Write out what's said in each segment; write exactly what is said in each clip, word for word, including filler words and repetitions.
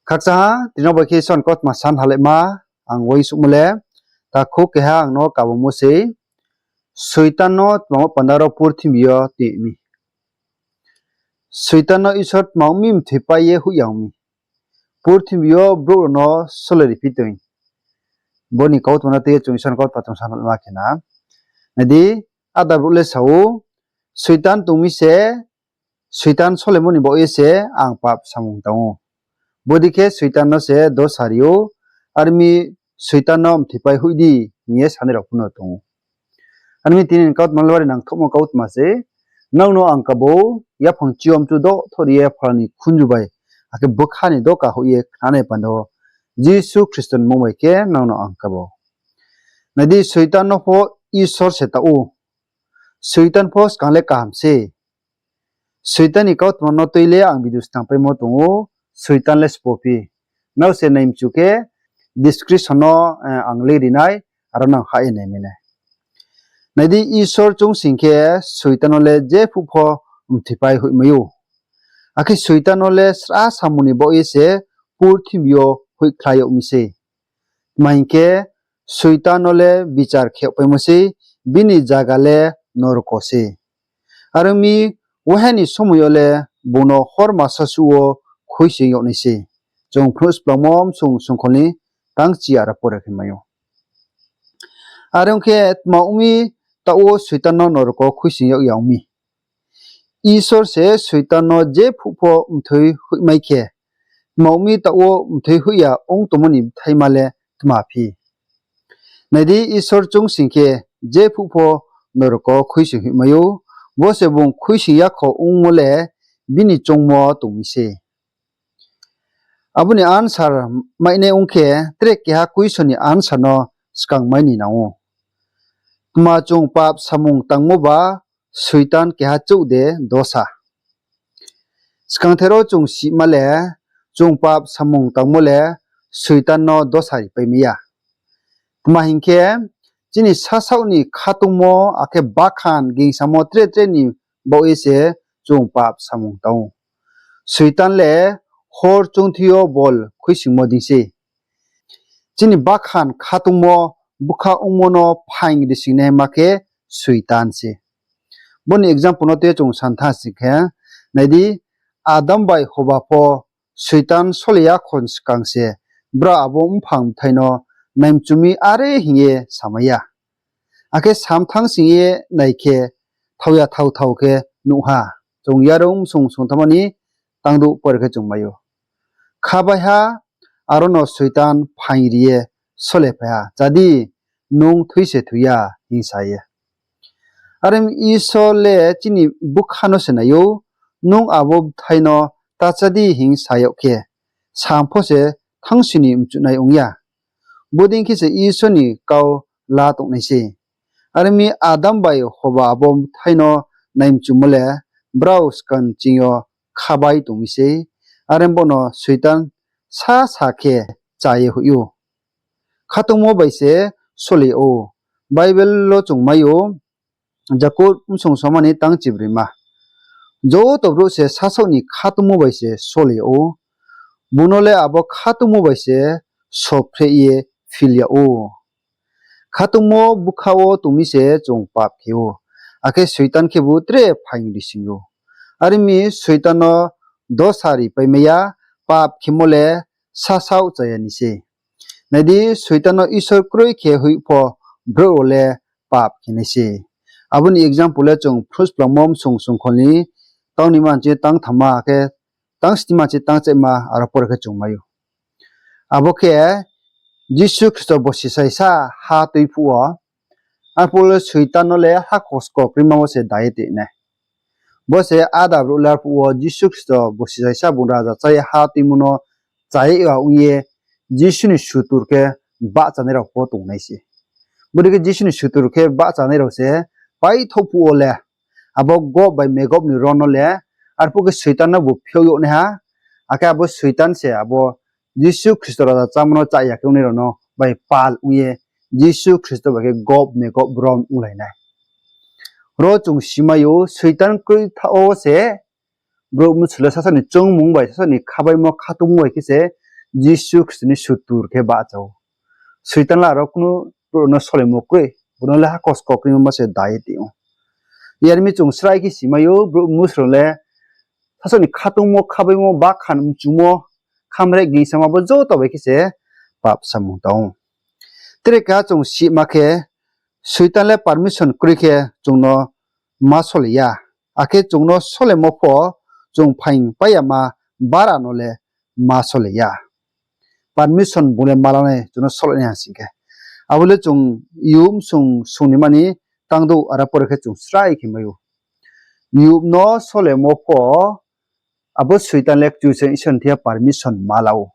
Khakchang ha, tini bai khe Isor ni kautma san halaima, ang uaingsouhmo le, takhu keha ang no kabangmo sei, Soitan no tma wo panda rao purthimbi yo tui mi. Soitan no Isor tma ong mi mthoipai ye hoih ya ong mi. Purthimbi yo brouh rao no sole ri phi tong. Bo ni kautma no tui ye chung Isor ni kautma chung san halaima khe na. Nai di, ada brouh le sa ou, Soitan tong mi se, Soitan solemo ni baoh ye se ang pap samung tang ou. Bodei khe Soitan no se dosa ri ou, are mi Soitan no mthoipai hoih di hing ye sanai rao pho no tong ou. Are mi tini ni kautma le bari nangthouhmo kautma se, nang no ang kabo, yaphang chiyom chu dothor ye phola ni khunju bai, akhe bkha ni doka hoih ye khnanai panda wo, Jisu Khristo ni mmung bai khe nang no ang kabo. Nai di, Soitan no pho Isor se taoh ou. Soitan pho skang le kaham se. Soitan ni kautma no tui le ang video snangpaimo tong ou, Soitan le sbo phi. Nrao se nai mchu khe description no, eh, ang link ri nai, aro nang hah ye nai mai nai. Nai di, Isor chung sing khe Soitan no le jephuh pho mthoipai hoihmai ou. Akhe Soitan no le sra samung ni baoh ye se purthimbi yo hoihkhlai yag mi sei. Tma hing khe, Soitan no le bichar khe yagpaimo sei, bini zaga le norko sei. Are ong mi, waiha ni somoi yo le bung no horma sasuh wo khuisoing yag nai sei. Chung Phnuhsplangmo bsung songkhol ni tang chi aro pore khe mai ou. Are ong khe, tma ong mi taoh wo Soitan no norko khuisoing yag ya ong mi? Isor se Soitan no jephuh pho mthoi hoihmai khe, tma ong mi taoh wo mthoi hoih ya ong tongmo ni bthaima le tma phi? Nai di, Isor chung sing khe jephuh pho norko khuisoing hoihmai ou, bo se bung khuisoing yakho ongmo le bini choungmo tong mi sei. Abo ni answer mainai ong khe, tre keha question ni answer no skang mai ni nang ou. Tma chung pap samung tangmo ba Soitan keha chouh de dosa? Skangther wo chung sima le, chung pap samung tangmo le Soitan no dosa ripaimai ya. Tma hing khe, chini sasaoh ni khatungmo akhe bakhan gingsamo tre tre ni baoh ye se chung pap samung tang ou. Soitan le hor choungthi yo bol khuisoingmo dei se. Chini bakhan khatungmo bkha ongmo no phaing risingnaima khe Soitan se. Bo ni example no tei chung santha sing khe, nai di, Adam bai Hoba pho Soitan sole yakhon skang se brao abo mphang bthai no naimchu mi are hing ye samai ya. Akhe samthang sing ye nai khe, thao ya thao thao khe nuh ha. Chung Yarung bsung songthamma ni tangdouh pore khe chung mai ou. Khabai ha, aro no Soitan phaing ri ye solephai ha, Chá di, nung thoi se thoi ya, hing sa ye. Are Isor le chini bkha no se nai ou, nung abo bthai no ta chá di hing sa yag khe, sam pho se thanngsi ni mchuhnai ong ya. Bodei khe se Isor ni kau la tongnai sei. Are mi Adam bai Hoba abo bthai no naimchumo le brao skang ching yo khabai tong mi sei. Are bo no Soitan sa sa khe chá ye hoih ou. Khatungmo bai se sole ou. Bible wo chung mai ou, Jakob bsung songthamma ni tang chibrima. Joto brouh se sasaoh ni khatungmo bai se sole ou. Bung no le abo khatungmo bai se sophreh ye phil yag ou. Khatungmo bkha wo tong mi se chung pap khe ou. Akhe Soitan khebu tre phaing rising ou. Are mi Soitan no dosa ripaimai ya, pap khemo le sasaoh chaya ni sei. Nai di, Soitan no Isor kroi khe hoih pho brouh rao le pap khe nai sei. Abo ni example le chung Phnuhsplangmo bsung songkhol ni tang nima chi tang thamma khe, tang snima chi tang chaima aro pore khe chung mai ou. Abo khe Jisu Khristo borsi saisa ha tui phuh wo, arphuh le Soitan no le hakhor skokrima wo se dai ye tui nai. Bo se ada brouh le arphuh wo Jisu Khristo borsi saisa bung raja chá ye ha tuimo no chá ye ya ong ye Jisu ni sutur khe bahchanai rao pho tongnai se. Bodei khe Jisu ni sutur khe bahchanai rao se paithoh phuh wo le abo Gog bai Megog ni ron no le, arphuh khe Soitan no bu phiouh yag nai ha, akhe abo Soitan se abo Jisu Khristo raja chámo no chá ya khe ongnai rao no bai pal ong ye, Jisu Khristo bai khe Gog Megog ron onglai nai. Ro chung simai ou, Soitan kroi thaoh wo se brouh mnusu le sasaoh ni choungmung bai, sasaoh ni khabaimo khatungmo bai khe se Jisu Khristo ni sutur khe bahcha ou. Soitan le aro kunu brouh no solemo kroi, bung no le hakhor skokrimo se dai ye tong ou. Yar mi chung srai khe si mai ou, brouh mnusu rao le sasaoh ni khatungmo, khabaimo, bakhan mchumo, khamreh gingsamo abo joto bai khe se pap samung tang ou. Tre keha chung sima khe, Soitan le permission kroi khe chung no ma sole ya. Akhe chung no solemo pho chung phaing pai yama bara no le ma sole ya. Permission bung le ma lanai chung no sole nai ha sing khe. Abo le chung Job bsung sung ni mani tangdouh ara pore khe chung srai khe mai ou. Job no solemo pho abo Soitan le Kchusoyang Isor ni thing yo permission ma la ou.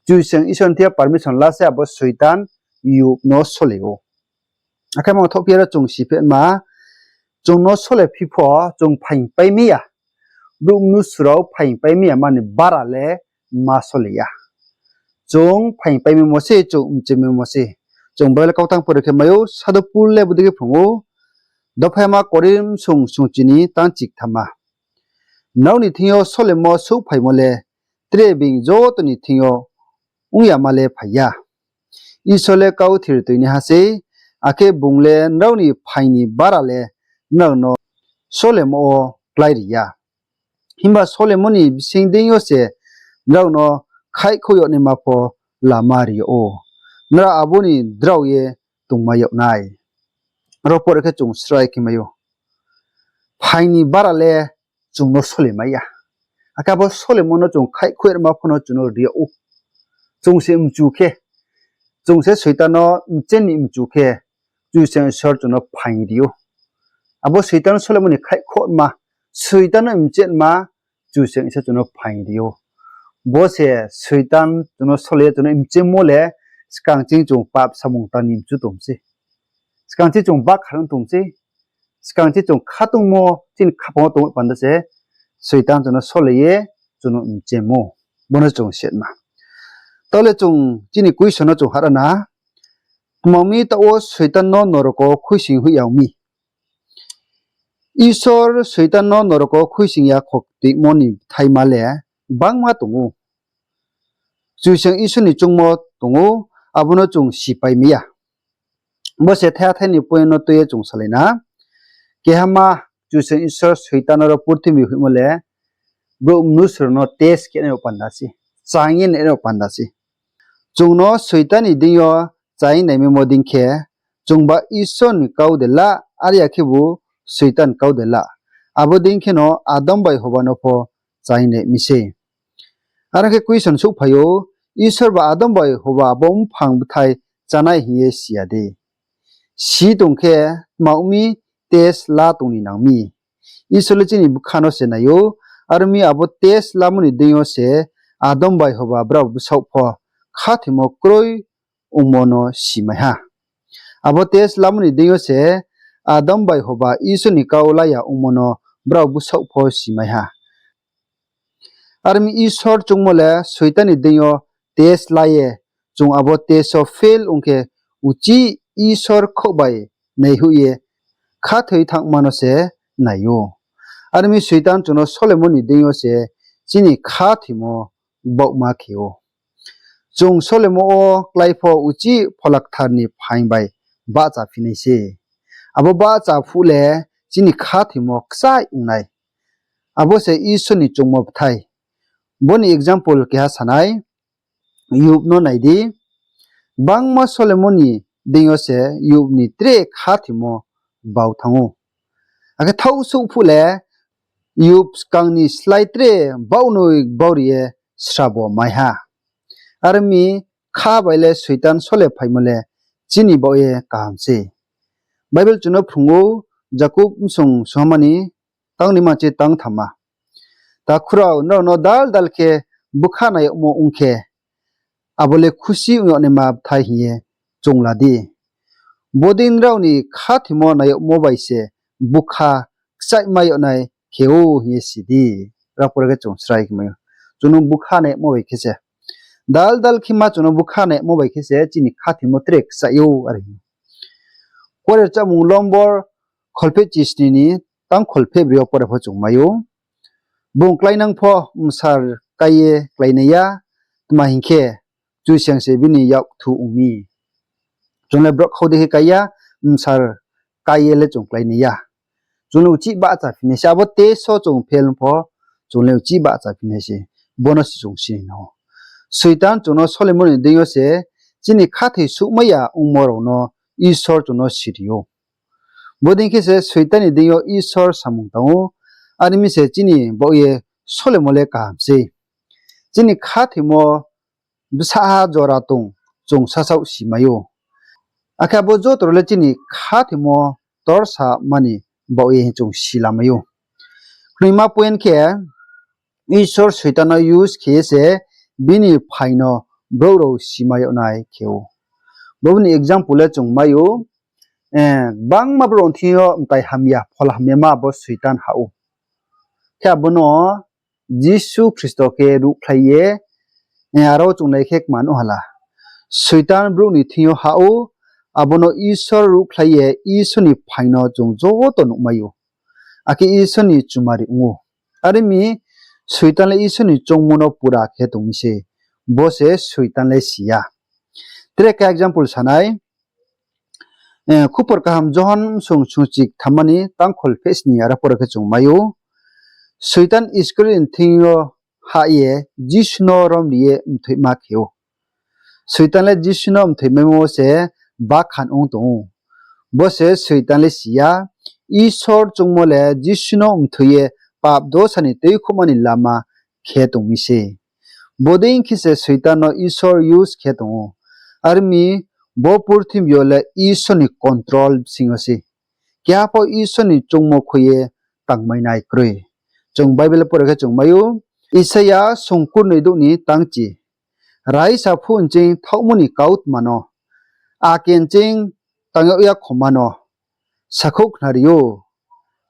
Kchusoyang Isor ni thing yo permission la se abo Soitan Job no sole ou. Akhe mangthoh phi aro chung si phi ma, chung no sole phi pho chung phaing pai mi ya. Brouh mnusu rao phaing pai mi ya mani bara le ma sole ya. Chung phaing pai mi mo se, chung mchemi mo se. Chung Bible kautang pore khe mai ou, Sadhu Pol le bodei khe phrung ou, Dophaima Korinth bsung sung chini tang chikthama. Nrao ni thing yo solemo souhphaimo le tre being joto ni thing yo ong yama le phai ya. Isor le kauthir toinaiha sei, akhe bung le nrao ni phaing ni bara le nrao no solemo wo kláiri ya. Himba solemo ni bsing deing yo se nrao no khaihkhouh yag naima pho lama ri yag ou. Nrao abo ni drao ye tongmai yag nai. Aro pore khe chung srai khe mai ou. Phaing ni bara le chung no solemai ya. Akhe abo solemo no chung khaihkhouh yag naima pho no chung no ri yag ou. Chung se mchu khe, chung se Soitan no mchen ni mchu khe, Kchusoyang Isor chung no phaing ri ou. Abo Soitan solemo ni khaihkhouhma, Soitan no mchenma, Kchusoyang Isor chung no phaing ri ou. Bo se Soitan chung no sole ye chung no mchenmo le, skang ching chung pap samung tang ni mchu tong se. Skang ching chung bakhan ong tong se. Skang ching chung khatungmo chini khaphang wo tongmo panda se Soitan chung no sole ye chung no mchenmo. Bo no chung setma. Taoh le chung chini question no chung hara na. Tma mi taoh wo Soitan no norok wo khuisoing hoih ya ong mi? Isor Soitan no norok wo khuisoing ya khoktoimo ni bthaima le gbangma tong ou. Kchusoyang Isor ni choungmo tong ou, abo no chung sipai mai ya. Bo se thaiha thai ni point no tui ye chung salai na. Keha ma Kchusoyang Isor Soitan no ro purthimbi hoihmo le, brouh mnusu rao no test khe nai rao panda se, chaing ye nai rao panda se. Chung no Soitan ni deing yo chaing naimaimo dei khe, chungba Isor ni kau de la, are ya khebu Soitan kau de la. Abo dei khe no Adam bai Hoba no pho chaing nai mi sei. Are khe question souhphai ou, Isor ba Adam bai Hoba abo mphang bthai chánai hing ye si ya de? Si tong khe, tma ong mi test la tong ni nang mi? Isor le chini bkha no se nai ou, are ong mi abo test lamo ni deing yo se Adam bai Hoba brao bsaoh pho khathoimo kroi ongmo no simai ha. Abo test lamo ni deing yo se Adam bai Hoba Isor ni kau la ya ongmo no brao bsaoh pho simai ha. Are ong mi Isor choungmo le Soitan ni deing yo test la ye, chung abo test wo fail ong khe uchih Isor khouh bai naihoih ye khathoi thanngma no se nai ou. Are ong mi Soitan chung no solemo ni deing yo se chini khathoimo baohma khe ou. Chung solemo wo klái pho uchih Phola Kthar ni phaing bai bahchaphi nai se. Abo bahcha phuh le chini khathoimo kchaih ong nai. Abo se Isor ni choungmo bthai. Bo ni example keha sa nai, Job no nai di. Gbangma solemo ni deing yo se Job ni tre khathoimo bau thanng ou. Akhe thaoh souh phuh le Job skang ni slái tre baohnoi bauri ye srabo mai ha. Are ong mi kha bai le Soitan sole phaimo le chini baoh ye kaham sei. Bible chung no phrung ou, Jakob bsung sungha mani tang ni manchi tang thama. Takhu rao, nrao no dal dal khe bkha nai yagmo ong khe, abo le khusi ong yag naima bthai hing ye choung la di. Bodei nrao ni khathoimo nai yagmo bai se bkha kchaihmai yag nai khe ou hing ye si di. Aro pore khe chung srai khe mai ou. Chung no bkha nai yagmo bai khe se, dal dal khe ma chung no bkha nai yagmo bai khe se chini khathoimo tre kchaih ou are hing. Kore chámung lombor kholpheh chisni ni tang kholpheh bri yo pore pho chung mai ou. Bung kláinang pho bsar kái ye kláinai ya, Tma hing khe, Kchusoyang se bini yak kthu ong mi. Chung le brouh khau dei khe kái ya, bsar kái ye le chung klái nai ya. Chung le uchih bahcha phi nai se, abo teso chung fail pho, chung le uchih bahcha phi nai se. Bo no se chung si nai nang ou. Soitan chung no solemo ni deing yo se, chini khathoi suhmai ya ongmo rao no Isor chung no siri ou. Bodei khe se Soitan ni deing yo Isor samung tang ou, are mi se chini baoh ye solemo le kaham sei. Chini khathoimo bsa ha jora tong, chung sasaoh si mai ou. Akhe abo joto rao le chini khathoimo torsa mani baoh ye chung si la mai ou. Knoima point khe, Isor Soitan no use khe ye se bini phaing no brouh rao si mai yag nai khe ou. Bo ni example le chung mai ou, gbangma brouh ni thing yo mtai hamya, phola hamya ma bo Soitan hah ou. Khe abo no Jisu Khristo khe ruhkhlai ye, aro chung nai khe kma nuh hala. Soitan brouh ni thing yo hah ou, abo no Isor ruhkhlai ye Isor ni phaing no chung joto nuhmai ou. Akhe Isor ni chumari ong ou. Are mi Soitan le Isor ni choungmo no pura khe tong mi se. Bo se Soitan le si ya. Tre khe example sa nai, Khupor Kaham Johon bsung sungchik thammani tangkhol phehsni aro poro khe chung mai ou. Soitan Iskariot ni thing yo hah ye Jisu no romri ye mthoima khe ou. Soitan le Jisu no mthoimaimo se bakhan ong tong ou. Bo se Soitan le si ya, Isor choungmo le Jisu no mthoi ye pap dosa ni tuikhouhma ni lama khe tong mi se. Bodei khe se Soitan no Isor use khe tong ou. Are mi bo purthimbi yo le Isor ni control bsing yo se. Keha pho Isor ni choungmo khui ye tangmai nai kroi. Chung Bible pore khe chung mai ou, Isaia sungkurnoi douh ni tangchi. Raisa phuh nching thaohmo ni kautma no, ake nching tang yag ya khoma no, sakhouh khnari ou,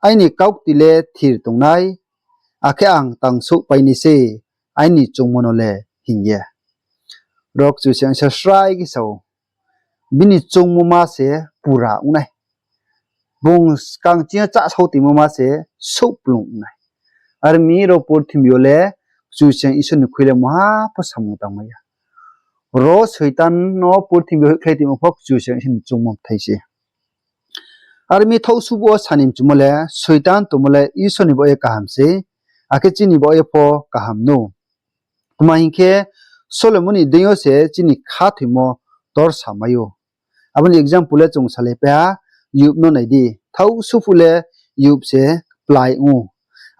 Aini kaukti le thir tong nai, akhe ang tangsouhpai nai se, aini choungmo no le hing ye. Ro Kchusoyang Isor srai khe sa ou, bini choungmo ma se pura ong nai. Bung skang ching yo chahsao tongmo ma se souhplung ong nai. Are mi ro purthimbi yo le Kchusoyang Isor ni khui le maha pho samung tangmai ya. Ro Soitan no purthimbi yo hoihkhlai tongmo pho Kchusoyang Isor ni choungmo bthai se. Are mi thaohsuhbu wo sani mchumo le, Soitan tongmo le Isor ni baoh ye kaham se, akhe chini baoh ye pho kaham nou. Tma hing khe, Solomon ni deing yo se chini khathoimo tor samai ou. Abo ni example le chung salaipai ha, Yob no nai di. Thaohsuhphuh le Yob se kplái ong ou.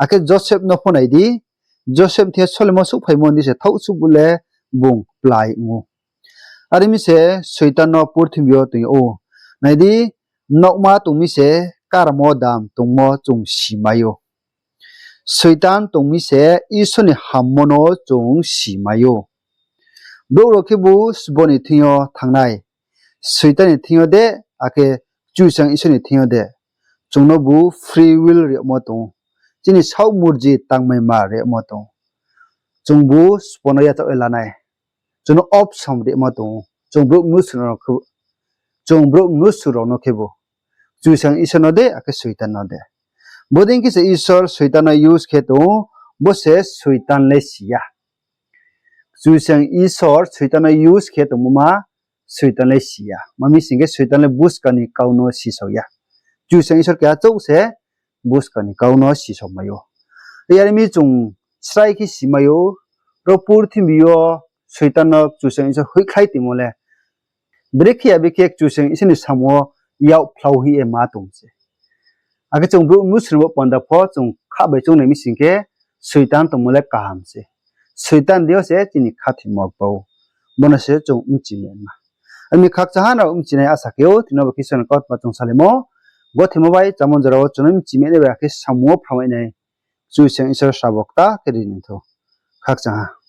Akhe Joseph no pho nai di. Joseph thing yo Solomon souhphaimo ni se thaohsuhphuh le bung kplái ong ou. Are mi se Soitan no purthimbi yo tong ou. Nai di, nokma tong mi se karamo dam tongmo chung si mai ou. Soitan tong mi se Isor ni hammo no chung si mai ou. Brouh rao khebu sbo ni thing yo thanng nai. Soitan ni thing yo de, akhe Kchusoyang Isor ni thing yo de. Chung no bu free will rimo tong ou. Chini saoh murji tangmaima rimo tong ou. Chung bu sbo no yachaoh ye la nai. Chung no option rimo tong ou. Chung brouh mnusu rao no khebu, Kchusoyang Isor no de, akhe Soitan no de. Bodei khe se Isor Soitan no use khe tong ou, bo se Soitan le si ya. Kchusoyang Isor Soitan no use khe tongmo ma Soitan le si ya. Ma mi sing khe Soitan le buskang ni kau no sisao ya. Kchusoyang Isor keha chouh se buskang ni kau no sisao mai ou. Yar mi chung srai khe si mai ou, ro purthimbi yo Soitan no Kchusoyang Isor hoihkhlai tongmo le, brekhe ya brekhe Kchusoyang Isor ni samung wo yak phlauhih ye ma tong se. Akhe chung brouh mnusu rao bo panda pho chung kha bai choung nai mi sing khe, Soitan tongmo le kaham se. Soitan deing yo se chini khathoimo kbau. Bo no se chung bchi mai ma. Ami khakchangha no bchinai asa khe ou, tini bo khe Isor ni kautma chung salaimo. Gothoimo bai chámung jora wo chung no bchi mai nai bai akhe samung wo phramai nai Kchusoyang Isor srabo kta khe ri ni thou. Khakchangha.